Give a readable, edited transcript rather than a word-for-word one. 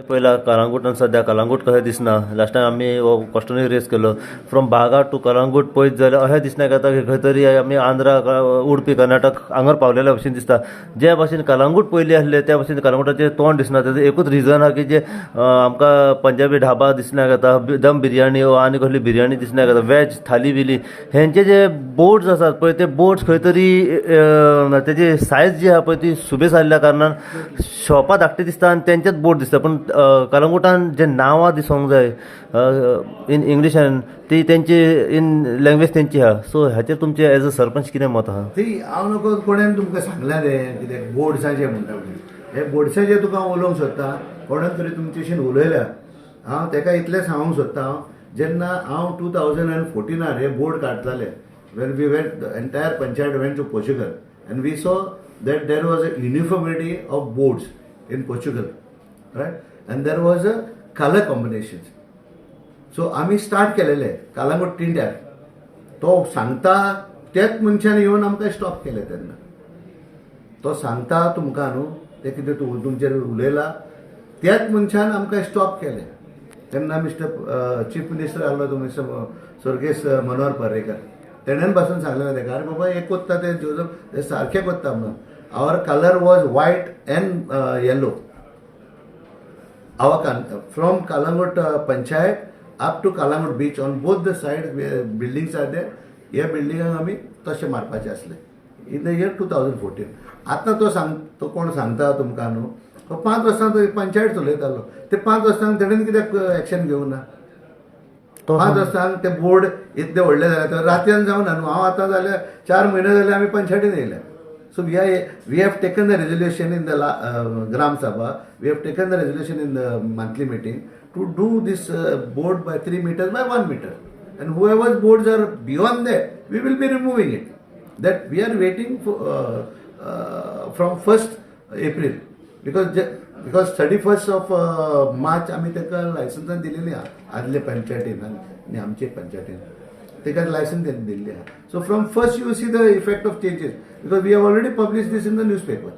पयला कलांगूटान सद्या कलांगूट कशें दिसना. लास्ट टायम आमी हो क्वेश्चनूय रेज केलो. फ्रॉम बागा टू कलांगूट पळयत जाल्यार अशें दिसना येता की खंय तरी आमी आंध्रा, उडपी, कर्नाटक हांगार पावलेल्या भशेन दिसता. जे भाशेन कलांगूट पयलीं आसले त्या भाशेन कलांगूटाचें तोंड दिसना. तेजें एकूच रिजन आहा की जे आमकां पंजाबी ढाबा दिसण्याक येता, दम बिरयानी वा आनी कसली बिरयानी दिसण्याक येता, वेज थाली बिली, हेंचे जे बोर्ड्स आसात पळय, ते बोर्ड्स खंय तरी तेजी सायज जी आहा पळय ती सुबेज आसल्या कारणान शॉपां धाकटी दिसता आनी तेंचेच बोर्ड दिसता. पूण कलंगूटान जे नांवां दिसोंक जाय इन इंग्लिशान, ती तेंची इन लँग्वेज तेंची आहा. सो हाचेर तुमचें एज अ सरपंच कितें मत आहा? ती हांव नको कोणेन तुमकां सांगलां रे कितें बोर्ड्साचें म्हणटा पळय, हे बोर्ड्साचें तुका हांव उलोवंक सोदता. कोणेन तरी तुमच्याशीन उलयल्या. हांव तेका इतलें सांगूंक सोदता, हांव जेन्ना हांव 2014नार हे बोर्ड काडटाले, when we went, the entire panchayat went to Portugal and we saw that there was a uniformity of boards in Portugal, right, and there was a colour combinations. So आमी स्टार्ट केलेले कालांगूट टिंड्यार. तो सांगता त्याच मनशान येवन आमकां stop केले तेन्ना. तो सांगता तुमकां न्हू, ते कितें तूं तुमचेर उलयला, त्याच मनशान आमकां स्टॉप केले तेन्ना. मिस्टर चीफ मिनिस्टर आहलो तो मिस्टर स्वर्गेस्त मनोहर पर्रेकर, तेणेन पासून सांगलें तेका, "अरे बाबा, हे कोत्ता ते जोजफ ते सारखे कोत्ता" म्हणून. Our colour was white and yellow. Our from Kalangut Panchayat up to Kalangut beach, on both the sides where buildings are there, ह्या बिल्डिंगांक आमी तशें मारपाचें आसलें in the year 2014. आतां तो सांग, तो कोण सांगता तुमकां न्हू, तो 5 वर्सां तो पंचायत चलयतालो. ते 5 वर्सांक तेणेन कित्याक एक्शन घेवंक ना? तो 5 वर्सांक ते बोर्ड इतले व्हडले जाले तर रातयान जावना न्हू. हांव आतां जाल्यार 4 म्हयने जाले आमी पंचायतीन येयल्या. So we have taken the resolution in the Gram Sabha, we have taken the resolution in the monthly meeting to do this board by 3 meters by 1 meter. And whoever's boards are beyond that, we will be removing it. That we are waiting for from 1st April because 31st of March आमी ताका लायसन्सां दिलेली आहा. आदले पंचायतीन आनी आमचे पंचायतीन ताका लायसन्स दिल्ली आहा. So from first you see the effect of changes because we have already publish this in the newspaper.